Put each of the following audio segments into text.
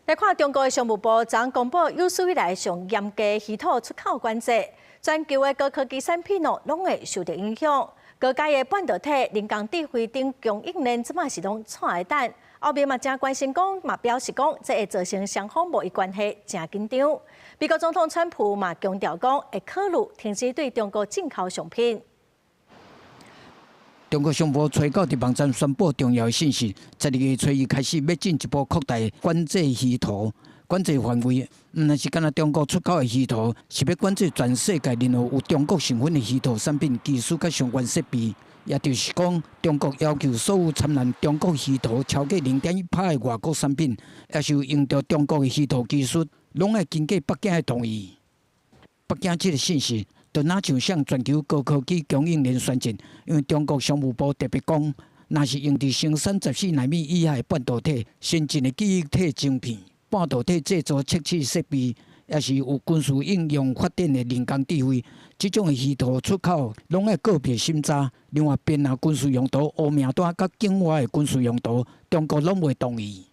來看中國的商務部昨公布有史以來上嚴格稀土出口管制，全球的高科技產品哦，攏會受著影響。高階的半導體、人工智慧等供應鏈，這擺是攏掣咧等。歐盟嘛誠關心講，嘛表示講，這會造成雙方貿易關係誠緊張。美國總統川普嘛強調講，會考慮停止對中國進口商品。中國商務部初九佇網站宣布重要的信息，12月初一開始欲進一步擴大管制稀土，管制範圍毋但是干焦中國出口的稀土，是欲管制全世界任何有中國成分的稀土產品、技術佮相關設備。也就是講，中國要求所有摻含中國稀土超過0.1%的外國產品，抑是有用著中國的稀土技術，攏愛經過北京的同意。北京這个信息，就若像向全球高科技供應鏈宣戰，因為中國商務部特別講，若是用佇生產14納米以下的半導體、先進的記憶體晶片、半導體製造測試設備，抑是有軍事應用發展的人工智慧，這種的稀土出口，攏愛個別審查。另外，編號軍事用途烏名單佮境外的軍事用途，中國攏袂同意。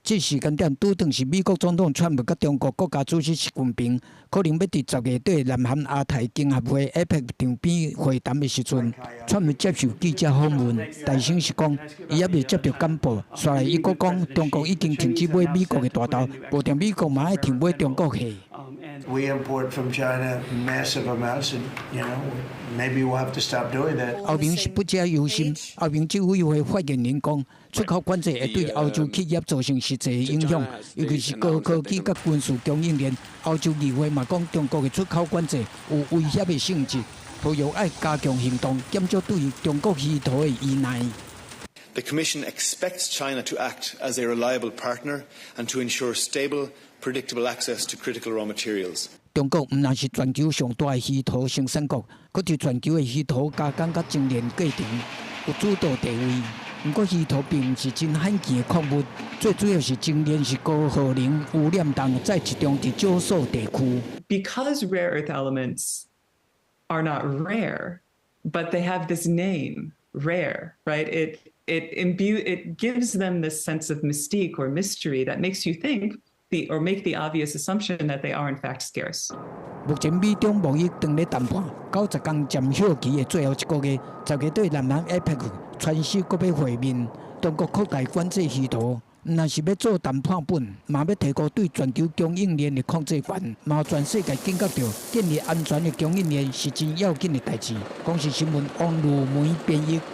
這時間點拄當是美國總統川普佮中國國家主席習近平可能欲佇10月底南韓亞太經合會 APEC 場邊會談的時陣，川普接受記者訪問，大聲是講，伊猶未接著簡報，紲來伊閣講中國已經停止買美國的大豆，無定美國嘛愛停買中國貨。 We import from China massive amounts, and maybe we'll have to stop doing that. 歐盟是不只憂心，歐盟執委會發言人講，出口管制會對歐洲企業造成實際影響，尤其是高科技佮軍事供應鏈。歐洲議會嘛講，中國的出口管制有威脅的性質，呼籲愛加強行動，減少對中國稀土的依賴。 The Commission expects China to act as a reliable partner and to ensure stable, predictable access to critical raw materials. 中國毋但是全球上大的稀土生產國，閣佇全球的稀土加工佮精煉過程有主導地位。毋過稀土並毋是真罕見的礦物，最主要是精煉是高耗能、污染重，再集中佇少數地區。 Because rare earth elements are not rare, but they have this name, rare, right? It gives them this sense of mystique or mystery that makes you think the or make the obvious assumption that they are in fact scarce. 目前美中貿易當咧談判，90天暫歇期的最後一個月，10月底南韓 APEC 川習閣欲會面，中國擴大管制稀土，毋但是欲做談判本，嘛欲提高對全球供應鏈的控制權，嘛全世界警覺著建立安全的供應鏈是真要緊的代誌。公視新聞王如梅編譯。